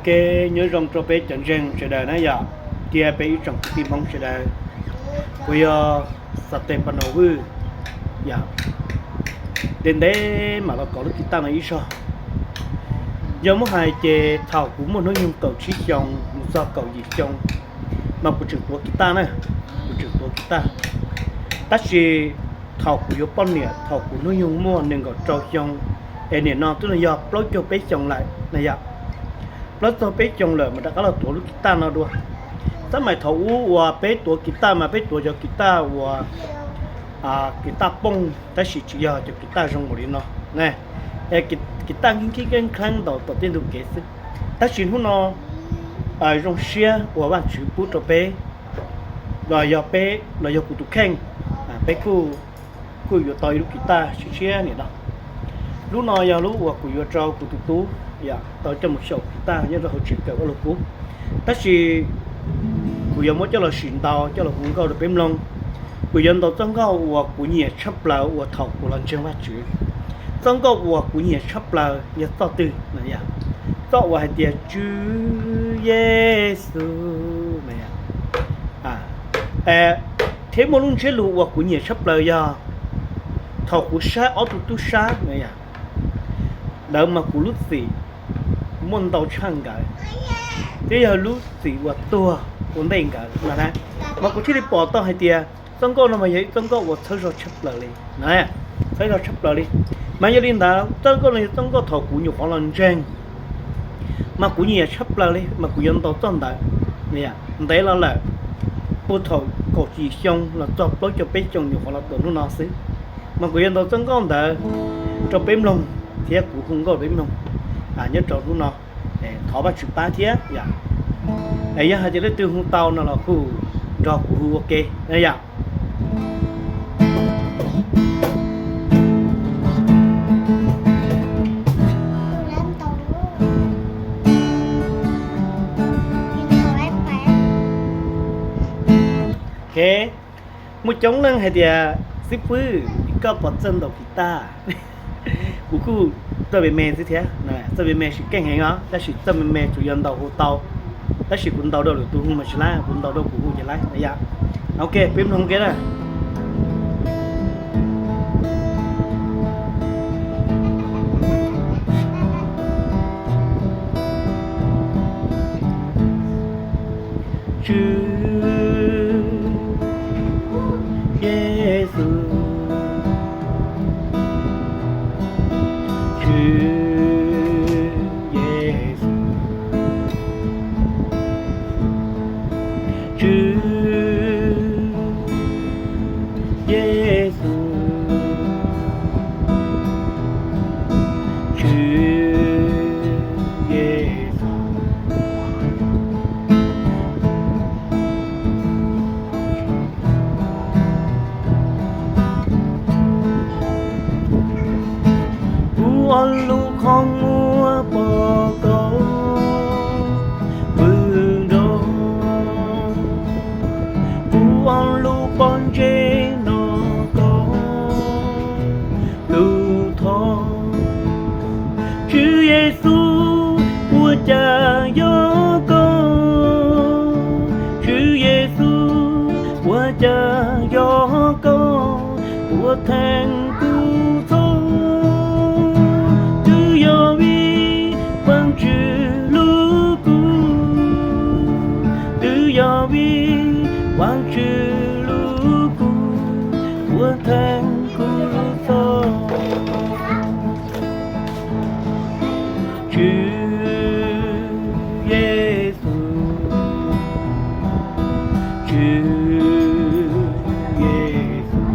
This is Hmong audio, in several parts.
Ok, nyob zoo rau peb cov ntseeg sawv daws na yom, thiab peb ib tsoom kwv tij Hmoob sawv daws. Kuv yog Xatees Pas Nos Vwj yom. Ntev ntev mam los kov lub kiv taj no ib zaug. Yog muab hais ces thaum kuv muaj hnub nyoog kaum tsib xyoo mus txog kaum yim xyoo mas kuv tseem tuav kiv taj na, kuv tseem tuav kiv taj. Tab sis thaum kuv yuav poj niam, thaum kuv hnub nyoog muaj nees nkaum rau xyoo, es nim no twb yog plaub caug peb xyoo lawm na yom, plaub caug peb xyoo lawm mas rov qab los tuav lub kiv taj no dua. Tab mas thaum ub uas peb tuav kiv taj mas peb tuav cov kiv taj uas kiv taj pooj, tab sis tsis yog cov kiv taj zoo npaum li no. Kiv taj nkhib nkhib nkhib nkhib ntaus tom tej ntug kev xwb. Tab sis hnub no zoo siab uas Vajtswv pub rau peb, los yog peb los yog kuv tus kheej, peb kuj yuav tau ib lub kiv taj siab siab nim no. Lub no yog lub uas kuv yuav rau kuv tus tub tau coj mus xyaum kiv taj nyob rau hauv tsev kawm ua lug kub. Tab sis kuv yuav muab coj los sim ntaus coj los hu nkauj rau peb mloog. Kuv yuav ntaus txoj nkauj uas kuv nyiam tshaj plaws uas thaum kuv los ntseeg Vajtswv. Txoj nkauj uas kuv nyiam tshaj plaws yog txoj twg? Txoj uas hais tias Tswv Yexus. Thiab muaj lub ntsiab lus uas kuv nyiam tshaj plaws yog thaum kuv saib ob tug tub sab ntawd mas kuv lub txim muaj ntau tshaj nkawd, thiab yog lub txim uas tuag ua ntej nkawd no na. Mas kuv thiaj li pom tau hais tias txoj nkauj no mas yog ib txoj nkauj uas txhawb zog tshaj plaws li, txhawb zog tshaj plaws li. Mas yog li ntawd txoj nkauj no yog txoj nkauj thaum kuv nyuam qhuav los ntseeg, mas kuv nyiam tshaj plaws li mas kuv yuav ntaus txoj ntawd. Ntev los lawm, puag thaum kaum yim xyoo los txog plaub caug peb xyoo nyuam qhuav los tuav hnub no xwb, mas kuv yuav ntaus txoj nkauj ntawd rau peb mloog thiab kuv hu nkauj peb mloog nyob rau hnub no. Thov Vajtswv pab thiab yom. Yog hais tias leej twg hu tau no los kuj nrog kuv hu ua ke yom. Ok, muaj coob leej hais tias xib fwb, koj puas txawj ntaus kiv taj? Kuv kuj txawj me me xwb thiab, txawj me me tsis keej heev os, tab sis txawj me me tsuas yog ntaus hu tau, tab sis kuv ntaus rau lwm tus hu mas tsis laib, kuv ntaus rau kuv hu ces laib yom. Ok, peb mloog ua ke na. Tswv Yexus, Tswv Yexus, Tswv Yexus, Tswv Yexus. Kuv ob lub qhov muag pom koj pw nrog, kuv ob lub pob ntseg hnov koj lus thov. Tswv Yexus, ua cas yog koj? Tswv Yexus, ua cas yog koj tuaj theej kuv txhob? Twb yog vim Vaajtswv hlub kuv, twb yog vim Vaajtswv hlub kuv, tuaj theej kuv txhob. Tswv Yexus, Tswv Yexus.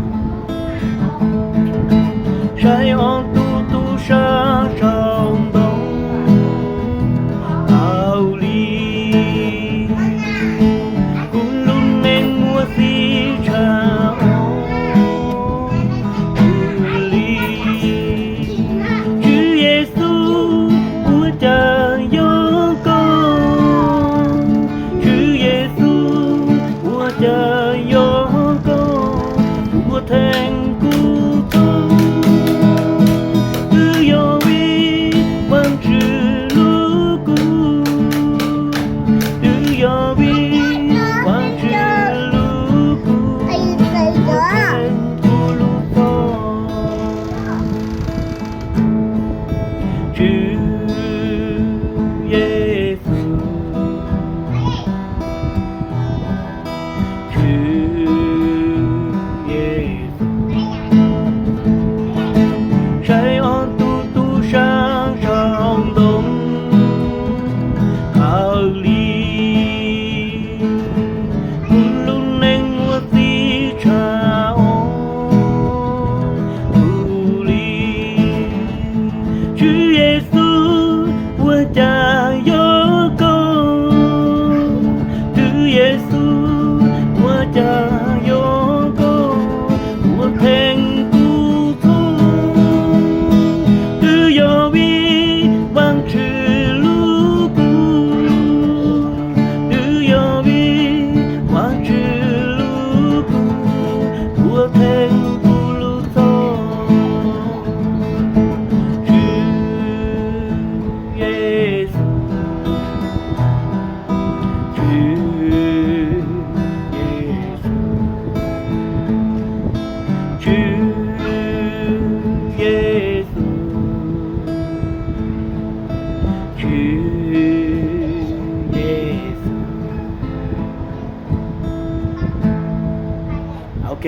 Ok,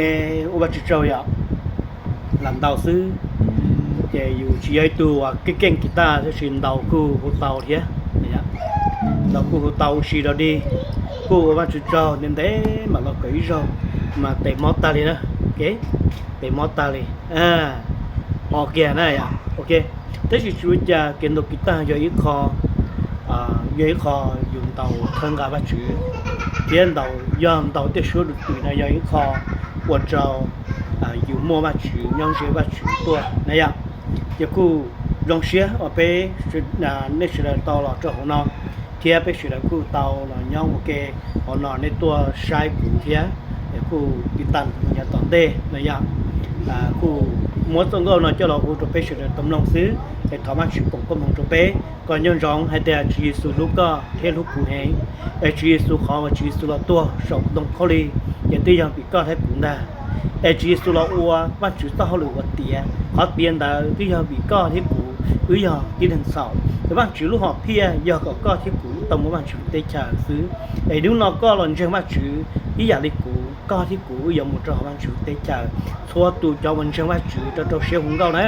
ua Vajtswv tsaug yom. Lam ntaus xwb, ces yus tsis yog ib tug uas keej keej kiv taj tab sis ntaus kuj hu tau thiab. Ntaus kuj hu tau ua si rau dig, kuj ua Vajtswv tsaug ntev ntev mam los kawm ib zaug, mas tes mob tag li na. Tes mob tag li, o kiag na yom. Ok, tab sis tsis ua cas, kev ntaus kiv taj yog ib qho, yog ib qho yus ntaus thawj nqa Vajtswv, thiab ntaus, yog ntaus tej suab dum tim no yog ib qho ua rau yus muaj Vajtswv nyob ze Vajtswv tuaj na yom. Ces kuj zoo siab uas peb, nej sawv daws tau los rau hauv no, thiab peb sawv daws kuj tau los nyob ua ke hauv no, nej tuaj saib kuv thiab, es kuj tiv tas nyob tom ntej no yom. Kuj muab txoj nkauj no coj los hu rau peb sawv daws tau mloog xwb, es thov Vajtswv foom koob hmoov rau peb kom nco ntsoov hais tias Tswv Yexus hlub koj thiab hlub kuv heev. Es Tswv Yexus qhov uas Tswv Yexus los tuag saum ntoo khaub lig, ces twb yog vim koj thiab kuv ntag. Es Tswv Yexus los ua Vajtswv txoj hauj lwm ua tiav, qhov tiav ntawd twb yog vim koj thiab kuv, wb yog tib leeg txhaum. Es Vajtswv lub hom phiaj yog kom koj thiab kuv tau mus Vajtswv lub teb chaws xwb. Es hnub no koj los ntseeg Vajtswv ib yam li kuv, koj thiab kuv wb yuav mus rau hauv Vajtswv lub teb chaws. Txhua tus cov uas ntseeg Vajtswv rau rau siab hu nkauj na,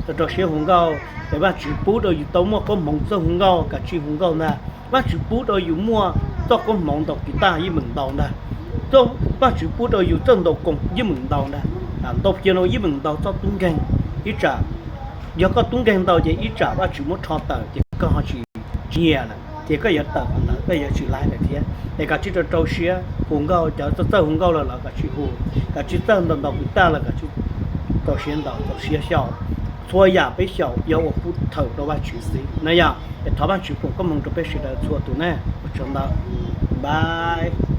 rau rau siab hu nkauj, es Vajtswv pub rau yus tau muaj koob hmoov txawj hu nkauj, kav tsij hu nkauj ntag. Vajtswv pub rau yus muaj txoj koob hmoov ntaus kiv taj yeej meem ntaus ntag. Vajtswv pub rau yus txawj ntaus koos yeej meem ntaus ntag. Ntaus piano yeej meem ntaus, txoj tub nkeeg ib tsam, yog koj tub nkeeg ntau ces ib tsam Vajtswv muab rho tawm ces koj ho tsis, tsis nyiam lawm, ces koj yuav tawm qhov ntawd, koj yuav tsis laib lawm thiab. Es kav tsij rau rau siab hu nkauj, cov txawj txawj hu nkauj lawm los kav tsij hu, kav tsij txawj ntaus ntaus kiv taj los kav tsij rau siab ntaus, rau siab xyaum. Txhua yam peb xyaum yog ua pub thawm rau Vajtswv xwb na yom. Es thov Vajtswv foom koob hmoov rau peb sawv daws txhua tus na, ua tsaug ntau, bye.